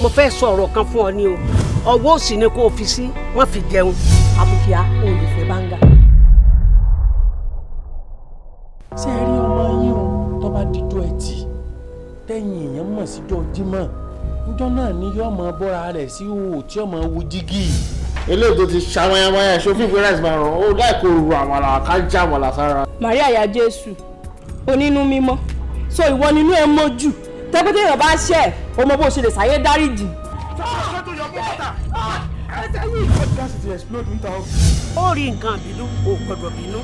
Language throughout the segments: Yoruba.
Mo fẹ́ sọ ọ̀rọ̀ kan fún ọ ní o. Ọwọ́ òsì ni kó o fi sí, wọ́n fi jẹun. Àbùkíá ò lè fẹ́ báńgà. Ṣé ẹ rí ọmọ yín o, tó bá dijọ́ Ẹtì tẹ́yìn èèyàn mọ̀ síjọ́ Jímọ̀, níjọ́ náà ni yóò máa bọ́ra rẹ̀ sí òwò tí yóò máa wo jígì. Eléyìí tó ti ṣàwáyáwáyá ṣòfin pé rice máa ràn ó láì kó ru àmàlà ká já àmàlà sára. Maria ya Jésù onínú mímọ́, so ìwọ nínú ẹ mọ́ jù tẹ́pẹ́tẹ́ èèyàn bá ṣẹ̀, o mọ bó ṣe lè ṣàyé dáríjì. Gáàsì ti explode ń ta ọ. Ó rí nǹkan bínú, o gbọ́dọ̀ bínú.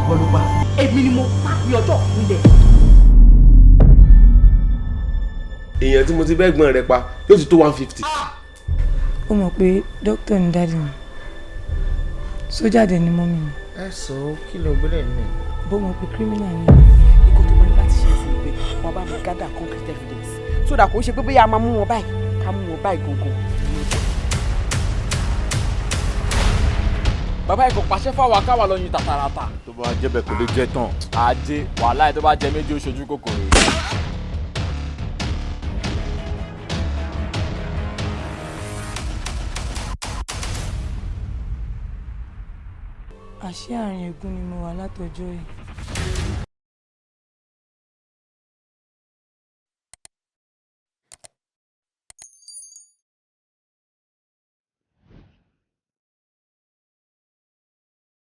Bọ́lúpa. Èmi ni mo pa ní ọjọ́ ìpínlẹ̀. Èèyàn tí mo ti bẹ́ gbọ́n rẹ pa yóò ti tó 150. Ó mọ̀ pé dókítà ní daddy mi, sójà dẹ̀ ni mummy mi. Ẹ sọ kí ló gbélé mi. Bó mọ̀ pé criminal ni. Ikú tó mọ ní láti ṣe sí ni pé wọn bá mi gather concrete evidence so that kò ń ṣe pé bóyá a máa mú wọn báyìí, ká mú wọn báyìí gangan. Bàbá yìí kò pàṣẹ fáwọn akáwà lọ yin tàtàràtà. Tó bá jẹ́ bẹ́ẹ̀, kò lè jẹ́ tán. Ajé wàhálà yìí, tó bá jẹ méjì, ó ṣojú kòkòrò. Àṣé àárín ègún ni mo wà látọjọ́ yìí.